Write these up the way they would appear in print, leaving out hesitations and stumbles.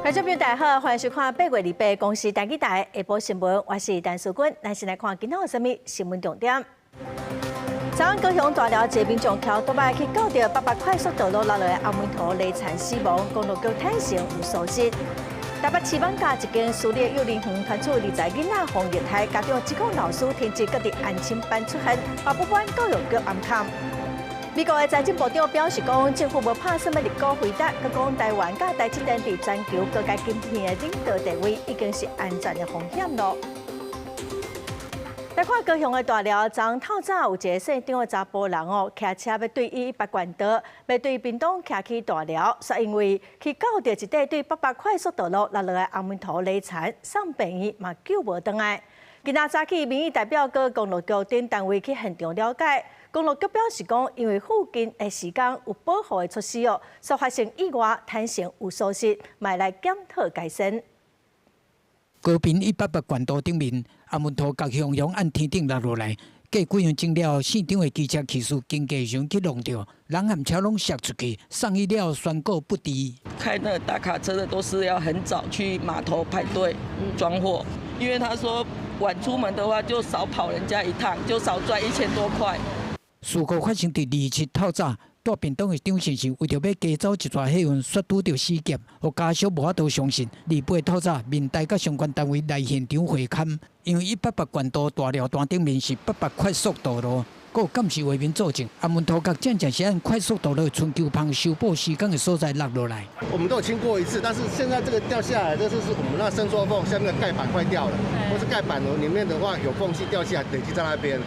觀眾朋友大家好，歡迎收看8月28公視台語台下晡新聞，我是陳淑君。咱先來看今仔有啥物新聞重點。昨昏高雄大寮一個民眾騎歐多擺去到著八八快速道路落來阿門塗犁田死亡，公路局坦承有疏失。台北市艋舺一間私立幼兒園傳出二十囡仔予虐待，家長指控老師停職閣佇安親班出現，嘛不滿教育局暗崁。美國的財政部長表示講，政府無拍算欲入股輝達，閣講台灣佮台積電佇全球高階晶片的領導地位已經是安全的風險囉。來看高雄的大寮，昨昏透早有一个姓張的查埔人哦，騎車欲對118縣道，欲對屏東騎去大寮，煞因為去到著一塊對八八快速道路落來阿門塗犁田，送病院嘛救無轉來。今仔早起，民意代表佮公路局等單位去現場了解，公路局表示講，因為附近的時間有保護的措施哦，所以發生意外，坦承有疏失，嘛來檢討改善。高屏188縣道頂面，阿門塗共雄雄按天頂落落來，過幾分鐘了後，姓張的機車騎士經過時去挵著，人和車攏摔出去，送醫了宣告不治。開那大卡車的都是要很早去碼頭排隊裝貨，因為他說晚出門的話就少跑人家一趟，就少賺1000多塊。事故發生佇27透早，蹛屏東的張先生為著欲加走一逝貨運，煞拄著死劫，予家屬無法度相信。28透早，民代佮相關單位來現場會勘，因為188縣道大寮段頂面是八八快速道路，閣有監視畫面佐證，阿門塗角正正是按快速道路的春秋芳修補施工的所在落落來。我們都有清過一次，但是現在這個掉下來，這就是我們那伸縮縫下面的蓋板快掉了，或是蓋板裡面的話有縫隙掉下來，累積在那邊。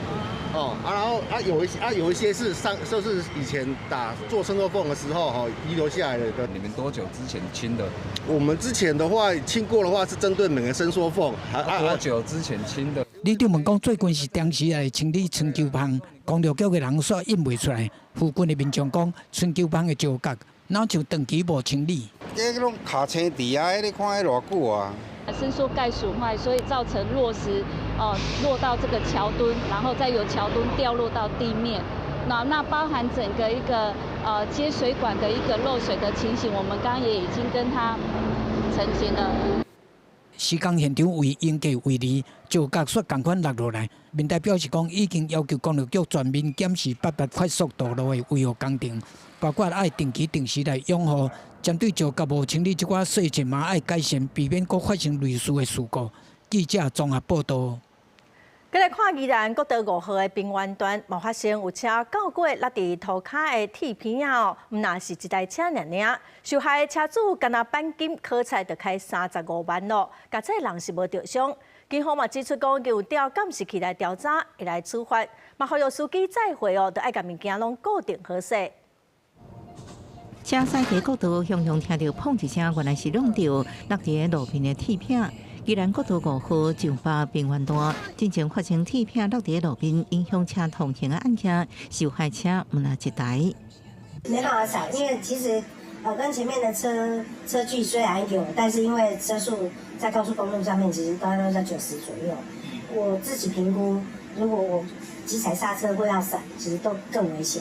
哦啊，然後啊有一些啊有一些是上就是以前打做伸縮縫的時候哈遺留下來的。你們多久之前清的？我們之前的話清過的話是針對每個伸縮縫。多久之前清的？里長問講最近是定時來清理春秋芳，公路局的人煞應袂出來。附近的民眾講，春秋芳的石角，哪像長期無清理？這攏卡青佇啊，你看彼偌久啊？伸縮蓋損壞，所以造成落石哦落到這個橋墩，然後再由橋墩掉落到地面。那包含整個一個接水管的一個漏水的情形，我們剛剛也已經跟他澄清了。施工現場為應急為例，石角煞仝款落落來。民代表示講，已經要求公路局全面檢視八八快速道路的維護工程，包括愛定期定時來養護，針對石角無清理這寡細節嘛愛改善，避免閣發生類似的事故。記者綜合報道。閣來看宜蘭國道5號的平灣段，嘛發生有車轎過落佇塗跤的鐵片仔哦，毋但是一台車爾爾，受害的車主干焦鈑金考菜就開35萬囉，佳彩人是無著傷。警方嘛指出講，有調監視器來調查，會來處罰，嘛呼籲司機載貨哦，著愛共物件攏固定好勢。車駛佇國道，雄雄聽著砰一聲，原來是挵著落佇路邊的鐵片。宜蘭國道5號上北平灣段，進前發生鐵片落佇路邊，影響車通行的案件，受害車毋但一台。沒辦法閃，因為其實跟前面的車車距雖然有，但是因為車速在高速公路上面，其實大概都在90左右。我自己評估，如果我急踩剎車或要閃，其實都更危險。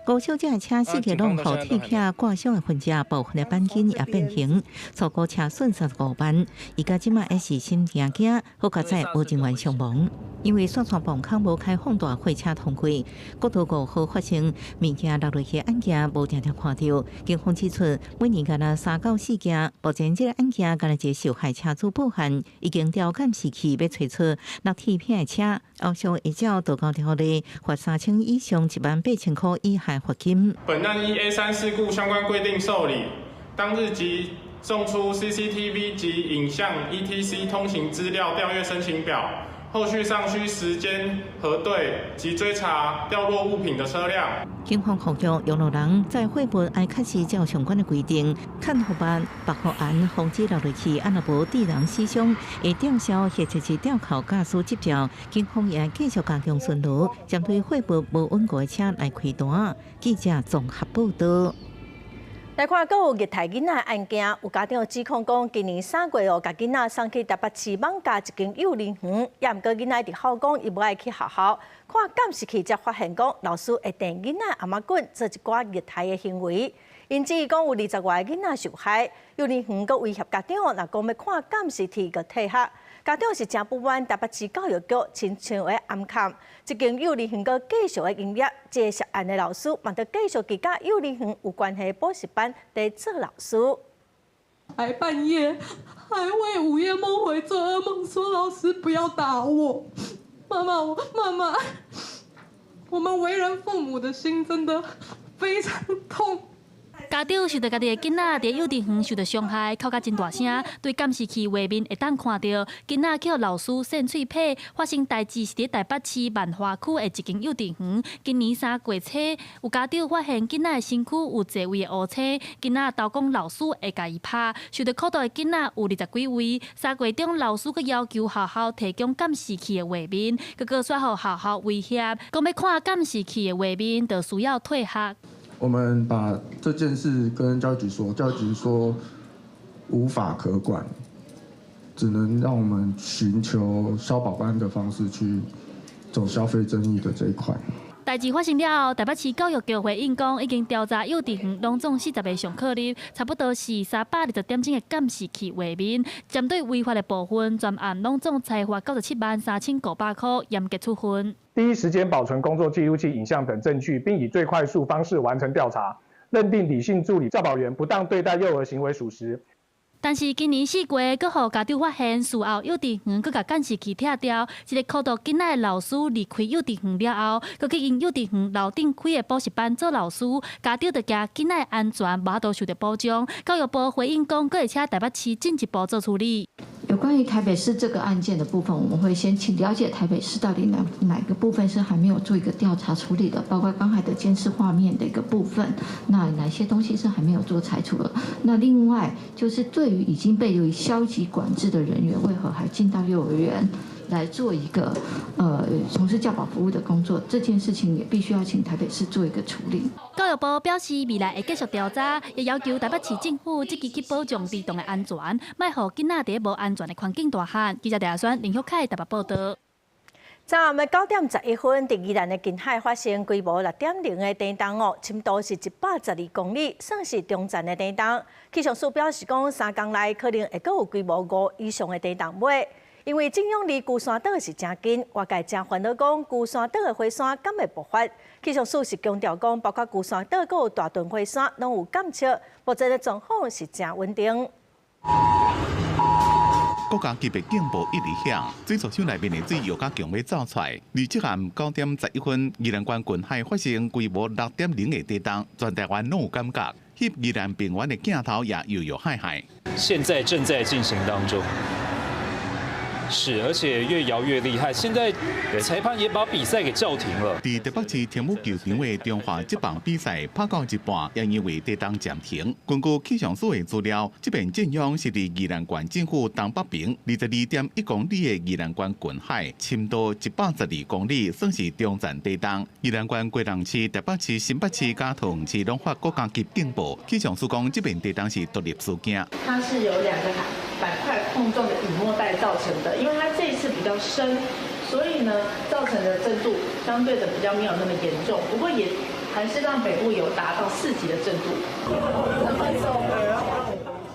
高小姐的車四個攏予鐵片割傷的痕跡，部分的鈑金也變形，初估車損35萬。伊到這馬還是心驚驚，好佳哉無人員傷亡。因為雪山泵口無開放大貨車通過，國道5號發生物件落落去案件，無定定看著。警方指出，每年干焦三到四件，目前這个案件干焦一个受害車主報案，已經調監視器欲揣出落鐵片的車，後續會照道交條例罰3000以上18,000塊以下罰金。本案依 A3事故相關規定受理，當日即送出 CCTV 及影像 ETC 通行資料調閱申請表。後續尚需時間核對及追查掉落物品的車輛。警方呼籲用路人載貨物愛確實照相關的規定，牽護板、縛護鞍，防止落落去，啊若無致人死傷，會吊銷或者是吊扣駕駛執照。警方也繼續加強巡邏，針對貨物無穩固的車來開單。記者綜合報道。來看，閣有虐待囡仔案件，有家長指控講，今年3月哦，共囡仔送去台北市艋舺一間幼兒園，也毋過囡仔一直哭講，伊無愛去學校。看監視器才發現講，老師會掟囡仔頷仔棍做一寡虐待的行為。𪜶質疑講有20外个囡仔受害，幼兒園閣威脅家長，若講欲看監視器閣退學。家長是誠不滿台北市教育局親像咧暗崁，這間幼兒園閣繼續咧營業，這个涉案的老師嘛，閣繼續佇佮幼兒園有關係補習班佇做老師。還半夜還會午夜夢回做噩夢，說老師不要打我，媽媽，我媽媽，我們為人父母的心真的非常痛。家長受著家己的囡仔佇幼稚園受著傷害，哭甲真大聲。對監視器畫面會當看著，囡仔予老師扇喙䫌。發生代誌是佇台北市萬華區的一間幼稚園。今年3月初，有家長發現囡仔的身軀有濟位的烏青，囡仔投講老師會共伊拍。受著苦毒的囡仔有20幾位。3月中，老師閣要求學校提供監視器的畫面，結果煞予學校威脅，講欲看監視器的畫面，就需要退學。我們把這件事跟教育局說，教育局說無法可管，只能讓我們尋求消保官的方式去走消費爭議的這一塊。代誌發生了後，台北市教育局回應講，已經調查幼稚園攏總40個上課日，差不多是320點鐘的監視器畫面，針對違法的部分，全案攏總裁罰97萬3500塊，嚴格處分。第一時間保存工作記錄器、影像等證據，並以最快速方式完成調查，認定李姓助理教保員不當對待幼兒行為屬實。但是今年4月，閣予家長發現，事後幼稚園閣共監視器拆掉，這个苦毒囡仔的老師離開幼稚園了後，閣去𪜶幼稚園樓頂開的補習班做老師，家長就驚囡仔的安全無法度受著保障。教育部回應講，閣會請台北市進一步做處理。有關於台北市這個案件的部分，我們會先請了解台北市到底哪個部分是還沒有做一個調查處理的，包括剛才的監視畫面的一個部分，那哪些東西是還沒有做裁處的？那另外就是對於已經被予消極管制的人員，為何還進到幼兒園來做一個從事教保服務的工作？這件事情也必須要請台北市做一個處理。教育部表示，未來會繼續調查，也要求台北市政府積極去保障兒童的安全，莫予囡仔佇無安全的環境大漢。記者鄭選林旭凱台北報導。昨暗9點11分，佇宜蘭的近海發生規模6.0的地動哦，深度是112公里，算是中層的地動。氣象署表示講，3工內可能會閣有規模5以上的地動尾。因為震央離龜山島是誠近，外界誠煩惱講龜山島的火山敢會爆發。氣象署是強調講，包括龜山島閣有大屯火山攏有監測，目前的狀況是誠穩定。國家級別警報一直響，水族箱內面的水搖甲強欲走出來。27暗9點11分，宜蘭縣近海發生規模6.0的地動，全台灣攏有感覺。翕宜蘭平原的鏡頭也搖搖晃晃。現在正在進行當中。是，而且越搖越厲害。現在裁判也把比賽給叫停了。佇台北市天母球場的中華職棒比賽拍到一半，也因為地動暫停。根據氣象署的資料，這遍震央是佇宜蘭縣政府東北邊22.1公里的宜蘭縣近海，深度112公里，算是中層地動。宜蘭縣基隆市、台北市、新北市佮桃園市攏發國家級警報。氣象署講，這遍地動是獨立事件。它是由兩個板塊碰撞的隱沒帶造成的，因為它這次比較深，所以呢造成的震度相對的比較沒有那麼嚴重，不過也還是讓北部有達到4級的震度。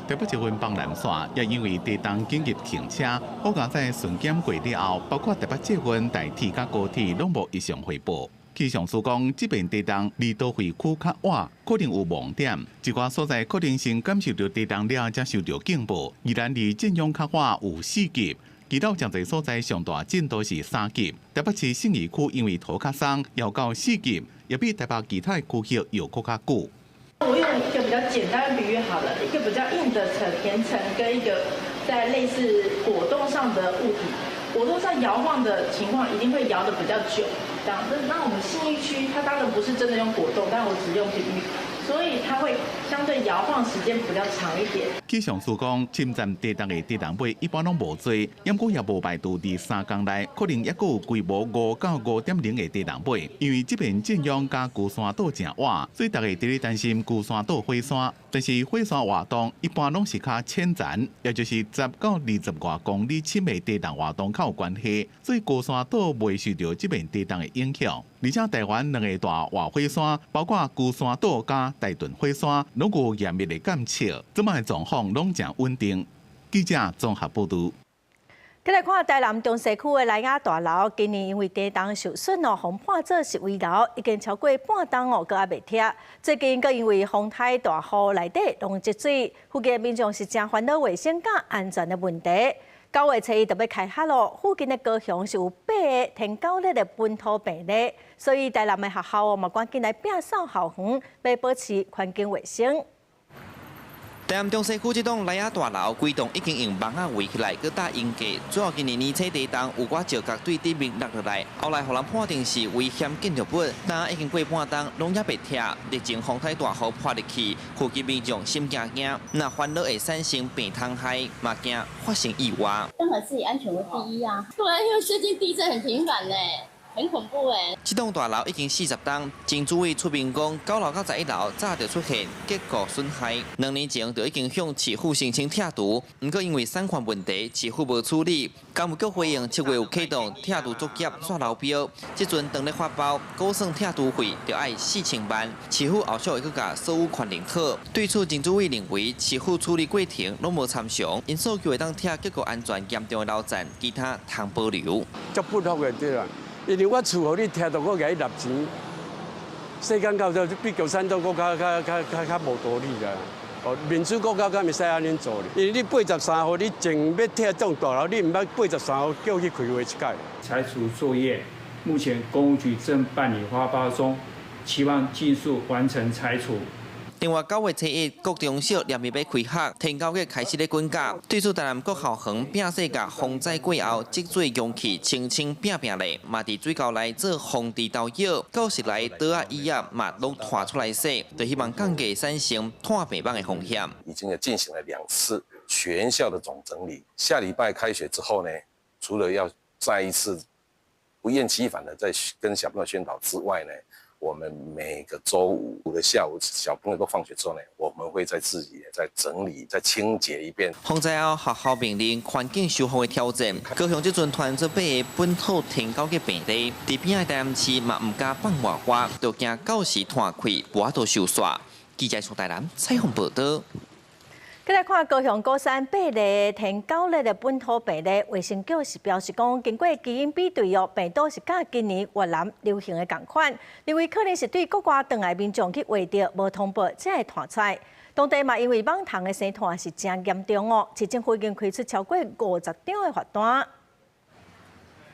台北捷運板南線也因為地動緊急停車，好佳哉巡檢過了後，包括台北捷運、台鐵佮高鐵攏無異常回報。氣象署講，這遍地動離都會區較倚，可能有盲點，一寡所在可能先感受著地動了，才收著警報。宜蘭離震央較倚有4級，其他誠濟所在上大震度是3級。台北市信義區因為土較鬆，搖到4級，也比台北其他區域搖閣較久。我用一個比較簡單的比喻好了，一個比較硬的層岩層跟一個在類似果凍上的物體，果凍上搖晃的情況一定會搖得比較久。這樣，那我們信義區，它當然不是真的用果凍，但我只用比喻，所以它會相對搖晃時間比較長一點。氣象署講，深層地動的地動尾一般攏無濟，毋過也無排除佇3工內可能猶閣有規模5到5.0的地動尾，因為這遍震央佮龜山島誠倚，所以大家佇咧擔心龜山島火山。但是火山活動一般攏是較淺層，也就是10到20外公里深的地動活動較有關係，所以高山島袂受著這面地動的影響。而且台灣兩个大活火山，包括龜山島佮大屯火山，攏有嚴密的監測，這擺的狀況攏誠穩定。記者綜合報導。再來看台南中西區的萊雅大樓，今年因為地動受損哦，予判做是危樓，已經超過半冬哦，閣猶未拆。最近閣因為風颱大雨內底攏積水，附近民眾是誠煩惱衛生佮安全的問題。9月初一就欲開學囉，附近的高雄是有八个天狗熱的本土病例，所以台南的學校哦嘛趕緊來摒掃校園，欲保持環境衛生。台南中西區這棟萊雅大樓，規棟已經用網仔圍起來，閣搭鷹架。主要今年年初地動有寡石角對頂面落落來，後來予人判定是危險建築物，但已經過半冬，攏猶未拆。日前風颱大雨潑入去，附近民眾心驚驚，若煩惱會產生病蟲害，嘛驚發生意外。當然是以安全為第一啊！對，因為最近地震很頻繁呢。很恐怖欸！這棟大樓已經40冬，前主委出面講，9樓到11樓早就出現結構損害，2年前就已經向市府申請拆除，毋過因為產權問題，市府無處理。工務局回應7月有啟動拆除作業煞流標，這陣當咧發包，估算拆除費就愛4000萬，市府後續會閣共所有權認妥。對此，前主委認為市府處理過程攏無參詳，𪜶訴求會當拆結構安全嚴重的樓層，其他通保留。足不服的對啦。因為我厝予你拆，就閣共你納錢，世間到這比共產黨閣較較較較較無道理啦。哦，民主國家敢會使按呢做咧？因為你83號，你前欲拆這棟大樓，你毋捌83號叫去開會一擺。拆除作業目前工務局正辦理發包中，期望盡速完成拆除。另外，9月初1，國中小連日欲開學，天狗月開始咧滾假。對此，台南國校園摒洗共風災過後，積水容器清清摒摒咧，嘛佇水溝內做防治投藥，教室內桌仔椅仔嘛攏拖出來洗，就希望降低產生湠病蠓的風險。已經進行了2次全校的總整理。下禮拜開學之後呢，除了要再一次不厭其煩的再跟小朋友宣導之外呢，我們每個週五的下午，小朋友都放學之後呢，我們會再自己再整理、再清潔一遍。風災後，學校面臨環境修復的挑戰。高雄這陣傳出八个本土天狗的病例，佇邊仔台南市嘛毋敢放外花，就驚到時湠開，無法度收煞。記者從台南採訪報導。閣來看高雄鼓山八例天狗熱的本土病例，衛生局是表示講，經過基因比對哦，病毒是佮今年越南流行的仝款，認為可能是對國外轉來民眾去畫著無通報，才會傳出來。當地嘛，因為蠓蟲的生湠是誠嚴重哦，市政府已經開出超過50張的罰單。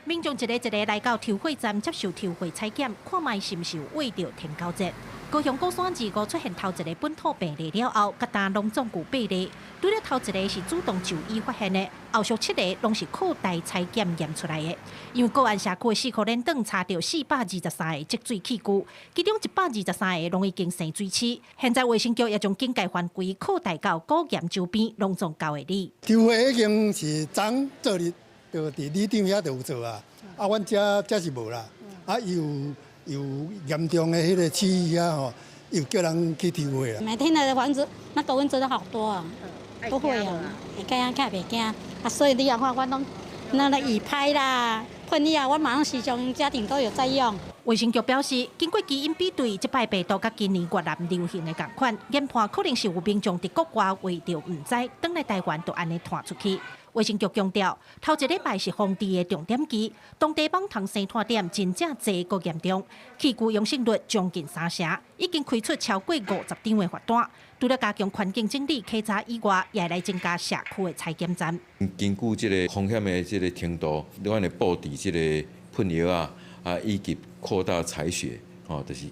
民眾一个一个來到抽血站接受抽血採檢，看覓是毋是有秽著天狗熱。高雄鼓山2、5出現頭一个本土病例了後，各單攏總共八例，除了頭一个是主動就醫發現的，後續七个攏是擴大採檢驗出來的。因為個案社區的四箍連轉查著423個積水器具，其中123個攏已經生水螭。現在衛生局也將警戒範圍擴大到古岩周邊，攏總九个里。抽血已經是昨做日，就佇里長遐就有做啊，啊，阮遮遮是無啦，啊，伊有。有嚴重的彼个螭蟻吼，又叫人去抽血啊。每天的蚊子，那個蚊子都好多啊，不會啊，會驚較袂驚啊，所以你若看我攏那個雨拍啦、噴藥，我馬上時常家庭都有在用。衛生局表示，經過基因比對，這擺病毒佮今年越南流行的仝款，研判可能是有民眾佇國外畫著毋知，轉來台灣就按呢傳出去。衛生局強調，頭一禮拜是防治的重點期，當地蠓蟲生湠點真正濟閣嚴重，器具陽性率將近三成，已經開出超過50張的罰單。除了加強環境整理、檢查以外，也來增加社區的採檢站。根據這個風險的這個程度，阮會布置這個噴藥啊，啊以及擴大採血，吼，就是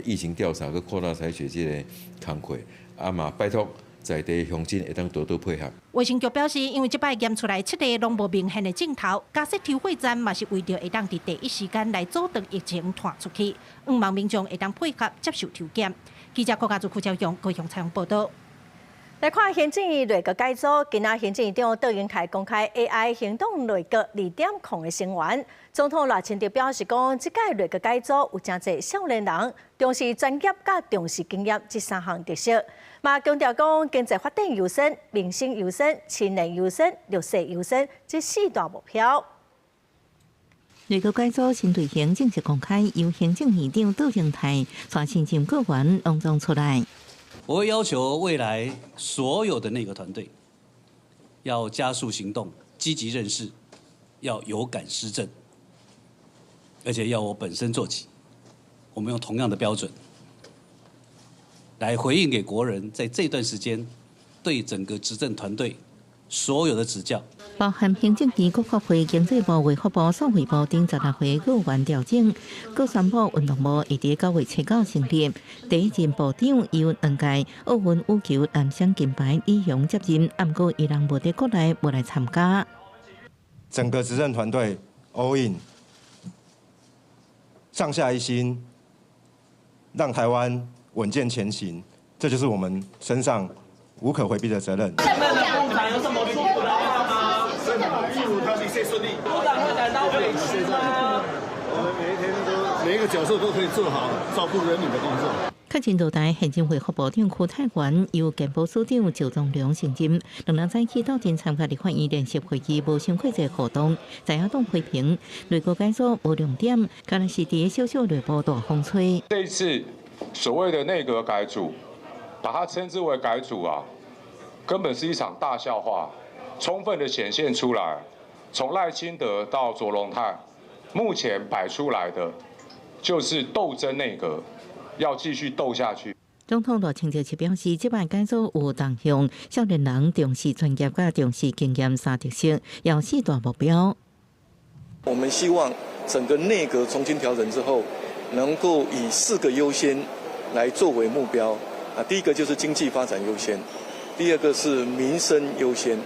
疫情調查閣擴大採血這个工課，啊嘛拜託在地鄉親會當多多配合。衛生局表示，因為這擺驗出來七个攏無明顯的症頭，加設抽血站嘛是為著會當佇第一時間來阻斷疫情傳出去，向望民眾會當配合接受抽檢。記者郭家祖、邱朝陽高雄採訪報導。來看行政院內閣改組，今仔行政院長卓榮泰公開 AI 行動內閣2.0的成員。總統賴清德表示講，這屆內閣改組有誠濟少年人重視專業佮重視經驗這三項特色。嘛強調講經濟發展優先、民生優先、青年優先、綠色優先這四大目標。內閣改組新隊形正式公開，由行政院長杜榮泰帶新任閣員隆重出來。我會要求未來所有的內閣團隊要加速行動，積極認識，要有感施政，而且要我本身做起。我們用同樣的標準來回應給國人，在這段時間對整個執政團隊所有的指教。包含行政院、國發會、經濟部、衛福部、數位部等16位閣員調整，閣宣布運動部會佇9月7號成立。第一任部長由兩屆奧運羽球男雙金牌李雄接任，毋過伊人無佇國內無來參加。整個執政團隊 all in，上下一心，讓台灣穩健前行，這就是我們身上無可迴避的責任。部長有什麼祝福的話嗎？順利。部長會感到委屈嗎？我們每一天都每一個角色都可以做好照顧人民的工作。確認落台行政會副部長邱泰源由健保署長趙宗良承任，兩人早起到陣參加立法院聯席會議，無傷過濟互動。在野黨批評內閣改組無亮點，敢若是佇小小內部大風吹。這一次所謂的內閣改組，把它稱之為改組啊，根本是一場大笑話，充分的顯現出來。從賴清德到卓榮泰，目前擺出來的就是鬥爭內閣，要繼續鬥下去。總統賴清德卻表示，這擺改組有同向少年人重視專業、佮重視經驗三特色，有四大目標。我們希望整個內閣重新調整之後，能夠以四個優先來作為目標。啊，第一個就是經濟發展優先，第二個是民生優先，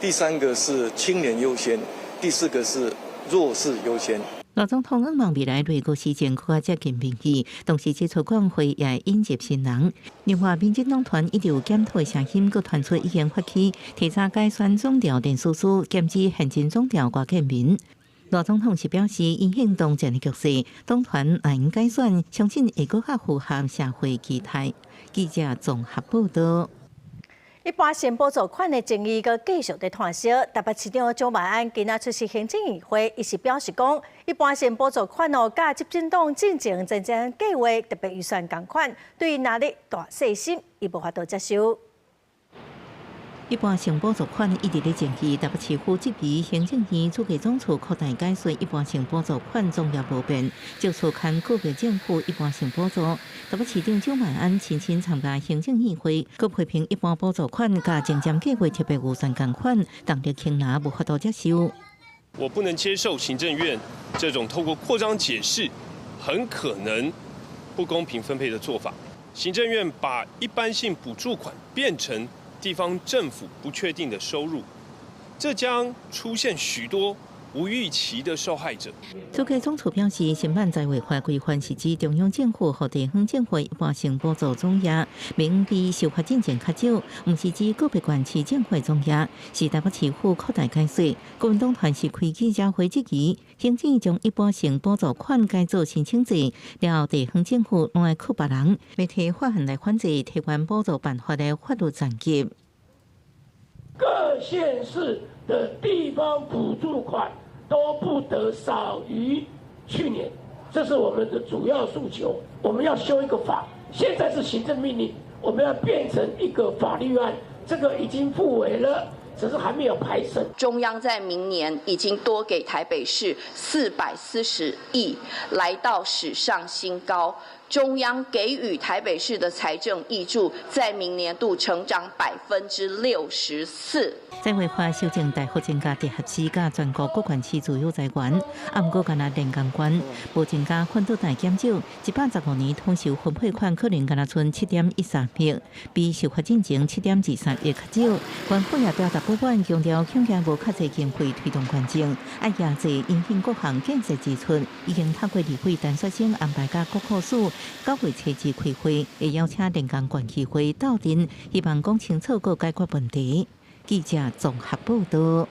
第三個是青年優先，第四個是弱勢優先。賴總統向望未來內閣施政閣較接近民意，同時指出國會也會引入新人。另外，民進黨團一直有檢討的聲音，閣傳出已經發起提早改選總調連署書，兼指現任總調郭建民。賴總統是表示，因應當前的局勢，黨團若用改選，相信會閣較符合社會期待。記者綜合報導。一般性補助款的爭議閣繼續佇湠燒。台北市長蔣萬安今仔出席行政院會，伊是表示講，一般性補助款哦，佮執政黨進前前瞻計劃特別預算仝款，對於壓力大細心，伊無法度接受。一般性補助款一直咧爭議，台北市府質疑行政院主計總處擴大解說一般性補助款總額無變，就錯看個別政府一般性補助。台北市長蔣萬安親身參加行政院會，閣批評一般補助款佮前瞻計劃特別預算仝款，動力輕拿無法度接受。我不能接受行政院這種透過擴張解釋，很可能不公平分配的做法。行政院把一般性補助款變成地方政府不確定的收入，這將出現許多無預期的受害者。主計總處表示，新版財劃法規範是指中央政府予地方政府一般性補助總額，明比修法進前較少，毋是指個別縣市政府總額，是台北市府擴大解說。國民黨團是開記者會質疑，行政將一般性補助款改做申請制，了後地方政府攏愛靠別人，欲提法案來反制台灣補助辦法的法律層級。各縣市的地方補助款都不得少於去年，這是我們的主要訴求。我們要修一個法，現在是行政命令，我們要變成一個法律案，這個已經付委了，只是還沒有排審。中央在明年已經多給台北市440億，來到史上新高。中央給予台北市的財政挹注，在明年度成長64%。財劃法修正大幅增加直轄市佮全國各縣市自由財源，啊，毋過干焦連江縣無增加，反倒大減少。115年統籌分配款可能干焦賰7.13億，比修法進前7.23億較少。縣府也表達不滿，強調恐驚無較濟經費推動縣政，愛壓制影響各項建設支出。已經透過立委陳雪生安排佮國庫署9月7日開會，會邀請連江縣議會到陣，希望講清楚閣解決問題。記者綜合報導。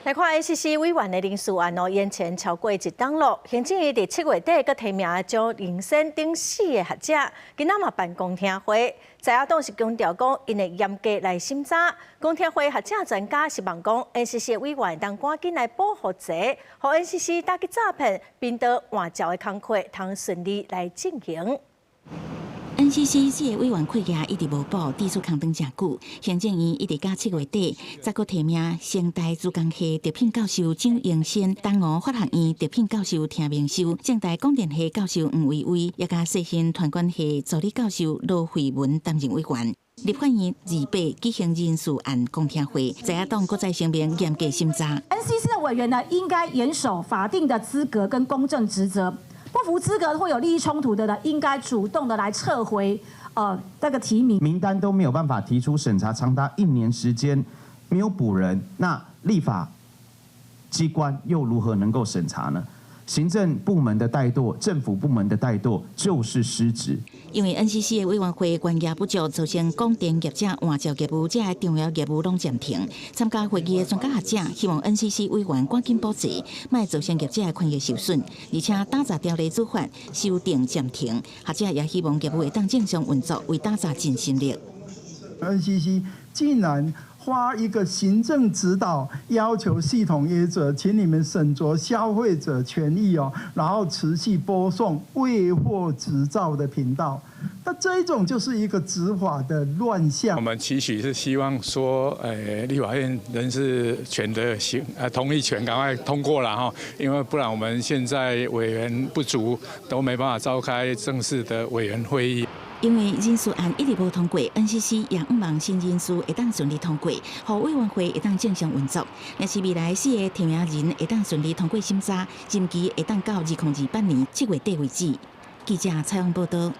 來看 NCC 委員的人事案哦，延前超過一冬咯。行政院佇7月底閣提名蔣榮森等四个學者，今仔嘛辦公聽會。在野黨是強調講，𪜶會嚴格來審查。公聽會學者專家希望講，NCC 委員當趕緊來補予齊，予 NCC 打擊詐騙、頻道換照的工課通順利來進行。 NCC 四个委員缺額一直無補，致使空轉誠久。行政院一直到7月底，才閣提名成大資工系特聘教授蔣榮森、東吳法學院特聘教授聽明修、政大廣電系教授黃維偉，也佮世新傳管系助理教授羅惠文擔任委員。立法院28舉行人事案公聽會，在野黨閣再聲明嚴格審查。 NCC 的委員呢，應該嚴守法定的資格跟公正職責。不符資格或有利益衝突的呢，應該主動的來撤回，這個提名。名單都沒有辦法提出審查，長達一年時間沒有補人，那立法機關又如何能夠審查呢？行政部門的怠惰，政府部門的怠惰，就是失職。因為 NCC 的委員會權額不足，造成廣電業者換照業務這个重要業務攏暫停。參加會議的專家學者希望 NCC 委員趕緊補齊，莫造成業者的權益受損。而且打詐條例修法修訂暫停，學者也希望業務會當正常運作，為打詐盡心力。 NCC 竟然發一個行政指導，要求系統業者，請你們審酌消費者權益哦，然後持續播送未獲執照的頻道。那這一種就是一個執法的亂象。我們期許是希望說，立法院人事權的行，同意權趕快通過了哈，因為不然我們現在委員不足，都沒辦法召開正式的委員會議。因為人事案一直無通過，NCC 也向望新人事會當順利通過，予委員會會當正常運作。若是未來四个提名人會當順利通過審查，任期會當到2028年7月底為止。記者採訪報道。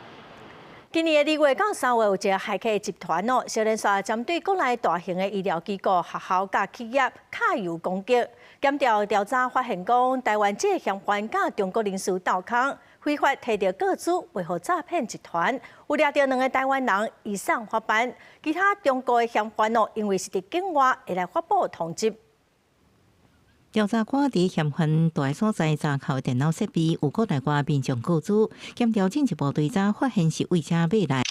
今年的2月到3月，有一个駭客集團哦，小連續針對國內大型的醫療機構、學校佮企業卡油攻擊。檢調調查發現講，台灣這个嫌犯佮中國人士鬥空，非法提著個資，維護詐騙集團，有掠著兩个台灣人移送法辦。其他中國的嫌犯哦，因為是佇境外，會來發布通緝。調查官佇嫌犯蹛所在查扣電腦設備，有國內外民眾個資，檢調進一步追查，發現是為遮買來。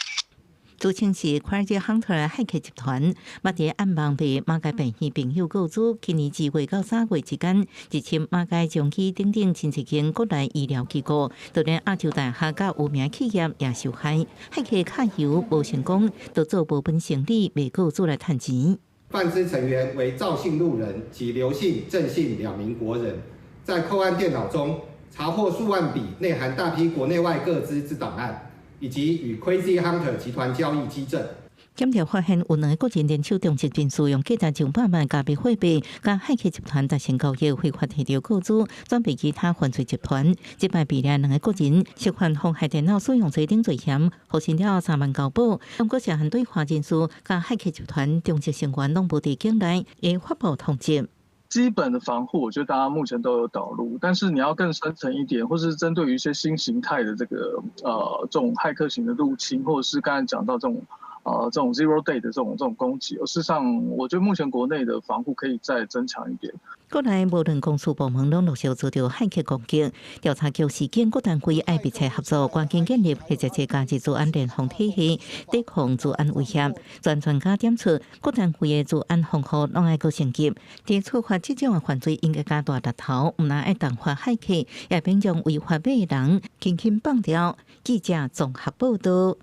自稱是 Crazy Hunter 駭客集團，捌佇暗網賣馬偕病院朋友個資，今年2月到3月之間，入侵馬偕長期等等真濟間國內醫療機構，就連亞洲大學佮有名企業也受害。駭客卡油無成功，就做無本生意賣個資來趁錢。犯之成員為趙姓路人及劉姓、鄭姓兩名國人，在扣案電腦中查獲數萬筆內含大批國內外個資之檔案，以及與 Crazy Hunter 集團交易跡證。檢調發現有兩个國人聯手中籍人士用價值200萬加密貨幣，佮駭客集團達成交易，非法提著個資，轉賣其他犯罪集團。這擺被掠兩个國人涉犯妨害電腦使用罪等罪嫌，服刑了後3萬交保。毋過涉嫌對華人士佮駭客集團中籍成員攏無佇境內，會發布通緝。基本的防護，我覺得大家目前都有導入，但是你要更深層一點，或是針對於一些新形態的這種駭客型的入侵，或者是剛才講到這種 zero day 的這種攻擊，事實上，我覺得目前國內的防護可以再增強一點。國內無論公司部門攏陸續遭著駭客攻擊，調查局示警各單位愛密切合作，趕緊建立或者是加入資安聯防體系，抵抗資安威脅。專家點出，各單位的資安防護攏愛閣升級，佇處罰這種的犯罪應該加大力頭，毋但愛重罰駭客，也免將違法買人輕輕放掉。記者綜合報道。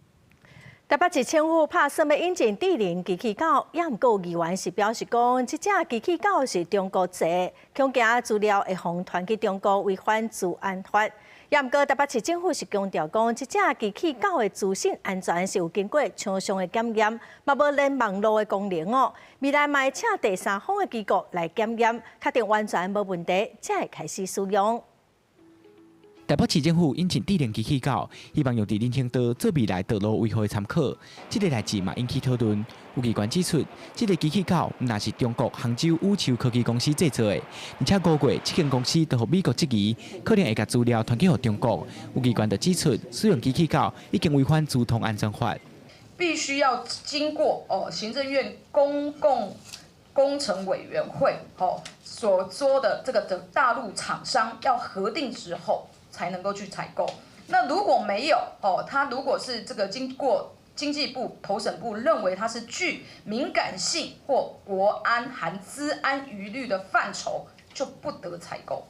台北市政府拍算欲引進智能機器狗，也毋過議員是表示講，這隻機器狗是中國製，恐驚資料會予傳去中國違反資安法。也毋過台北市政府是強調講，這隻機器狗的資訊安全是有經過詳細的檢驗，嘛無連網路的功能哦。未來嘛會請第三方的機構來檢驗，確定完全無問題，才會開始使用。台北市政府引進智能機器狗，希望用佇人行道做未來道路維護的參考。這个代誌嘛引起討論。有議員指出，這个機器狗毋但是中國杭州宇宙科技公司製造的，而且5月這間公司就予美國質疑，可能會共資料傳去予中國。有議員就指出，使用機器狗已經違反資通安全法，必須要經過行政院公共工程委員會吼所說的這個的大陸廠商要核定之後，才能夠去採購。那如果沒有哦，他如果是這個經過經濟部投審部認為它是具敏感性或國安含資安疑慮的範疇，就不得採購。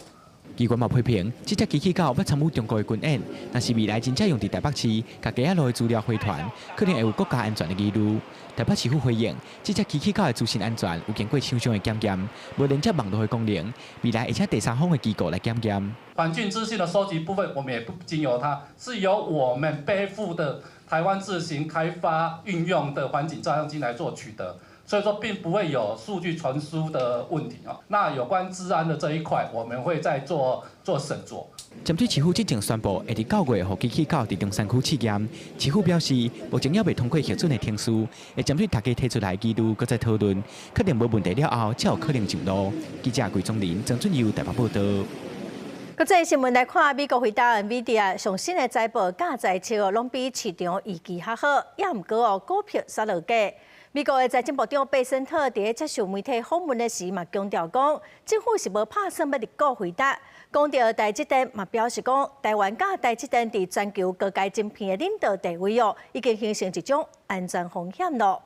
機關嘛批評，這隻機器狗欲參與中國的軍演，若是未來真正用佇台北市，共街仔路的資料回傳，可能會有國家安全的疑慮。台北市府回應，這隻機器狗的資訊安全有經過廠商的檢驗，無連接網路的功能，未來會請第三方的機構來檢驗。環境資訊的收集部分，我們也不經由它，是由我們背負的台灣自行開發運用的環境照相機來做取得。所以說並不會有數據傳輸的問題哦。那有關資安的這一塊，我們會再做做審酌。針對市府進前宣布會佇9月予機器狗佇中山區試驗，市府表示目前猶未通過核准的程序，會針對大家提出來的疑慮，閣再討論，確定無問題了後，才有可能上路。記者桂宗林、曾俊佑台北報道。國際新聞來看，美國輝達 NVIDIA 上新的財報佮財測哦，攏比市場預期較好，也毋過哦，股票煞落價。美國的財政部長貝森特佇咧接受媒體訪問的時，嘛強調講，政府是無拍算欲入股輝達。講著台積電嘛表示講，台灣佮台積電佇全球高階晶片的領導地位哦，已經形成一種安全風險囉。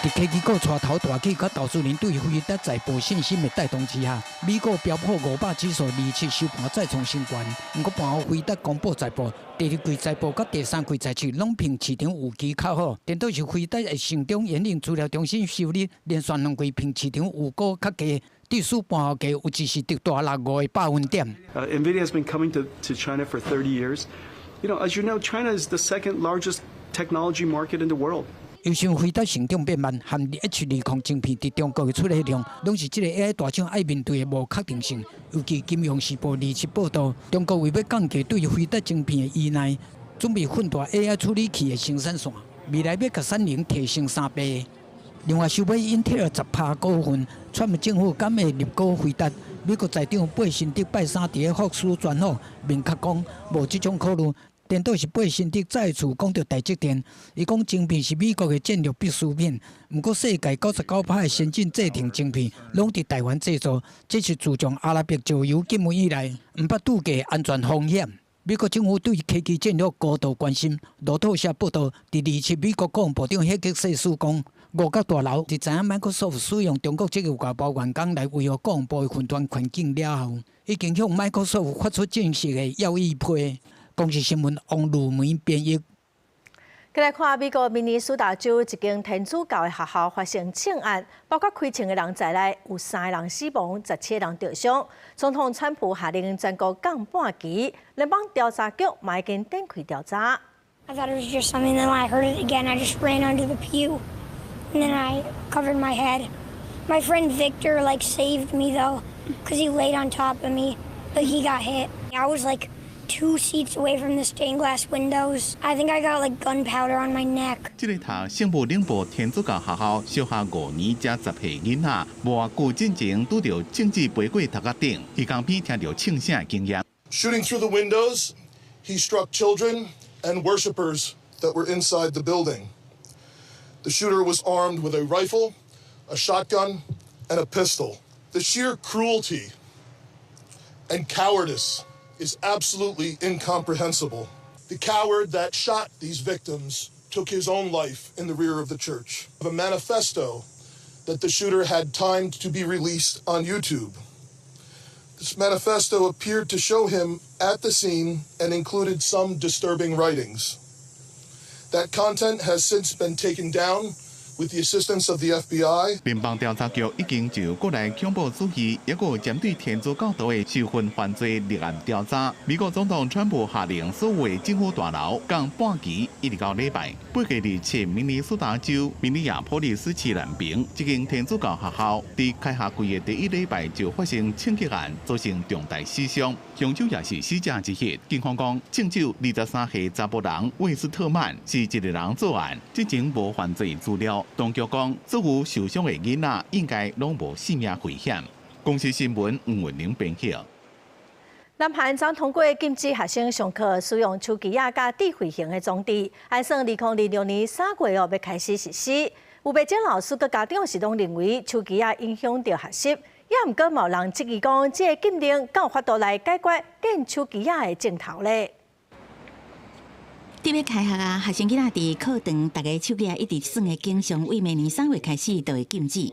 佇科技股帶頭大起，佮投資人對輝達財報信心的帶動之下，美股標普500指數27收盤再創新高。毋過盤後輝達公布財報，第二季財報佮第三季財測攏評市場預期較好，顛倒是輝達的城中研應資料中心收入連續兩季評市場預估較低，致使盤後價有一時直跌6.5個百分點。 NVIDIA has been coming to China for 30 years. As you know, China is the second largest technology market in the world. 又像輝達成長變慢，和 H20晶片佇中國的出貨量，攏是這个 AI 大廠愛面對的無確定性。尤其《金融時報》27報道，中國為欲降低對輝達晶片的依賴，準備擴大 AI 處理器的生產線，未來欲共產能提升3倍。另外，收買英特爾10%股份，川普政府敢會入股輝達？美國財長貝森特拜三佇咧福斯專訪，明確講無這種考慮。顛倒是貝森特再次講著台積電，伊講晶片是美國的戰略必需品，毋過世界99%的先進製程晶片攏佇台灣製造，這是自從阿拉伯石油禁運以來，毋捌拄過安全風險。美國政府對科技戰略高度關心。路透社報道，佇27美國國防部長赫格塞斯講，五角大樓佇知影 Microsoft 使用中國職業外包員工來維護國防部的雲端環境了後，已經向 Microsoft 發出正式的要議批。公視新聞王如梅編譯。閣來看美國明尼蘇達州一間天主教的學校發生槍案，包括開槍的人在內，有三个人死亡，17個人著傷。總統川普下令全國降半旗，聯邦調查局嘛已經展開調查。 I thought it was just something. Then when I heard it again, I just ran under the pew, and then I covered my head. My friend Victor like saved me though, 'cause he laid on top of me, but he got hit. I was like 2 seats away from the stained glass windows. I think I got like gunpowder on my neck. 這个讀聖母領報天主教學校，小學5年才10歲囡仔，無偌久進前拄著槍子飛過頭殼頂，伊江邊聽著槍聲的經驗。 Shooting through the windows, he struck children and worshipers that were inside the building. The shooter was armed with a rifle, a shotgun, and a pistol. The sheer cruelty and cowardice is absolutely incomprehensible. The coward that shot these victims took his own life in the rear of the church. A manifesto that the shooter had timed to be released on YouTube. This manifesto appeared to show him at the scene and included some disturbing writings. That content has since been taken down with the assistance of the FBI. 聯邦調查局已經就國內恐怖主義，抑閣針對天主教徒的仇恨犯罪立案調查。美國總統川普下令所有的政府大樓降半旗，一直到禮拜。8月27，明尼蘇達州明尼亞波利斯市南邊這間天主教學校，佇開學季的第一禮拜就發生槍擊案，造成重大死傷。兇手也是死者之一。警方講，槍手23歲查埔人魏斯特曼是一个人作案，之前無犯罪資料。當局講，所有受傷的囡仔應該攏無性命危險。公視新聞吳文玲編譯。南韓昨通過禁止學生上課使用手機仔佮智慧型的裝置，按算2026年3月哦欲開始實施。有袂少老師佮家長是攏認為手機仔影響著學習，也毋過嘛有人質疑講，這個禁令敢有法度來解決禁手機仔的症頭咧？特別開學啊，學生囡仔佇課堂，逐个手機仔一直耍的景象，為明年3月開始就會禁止。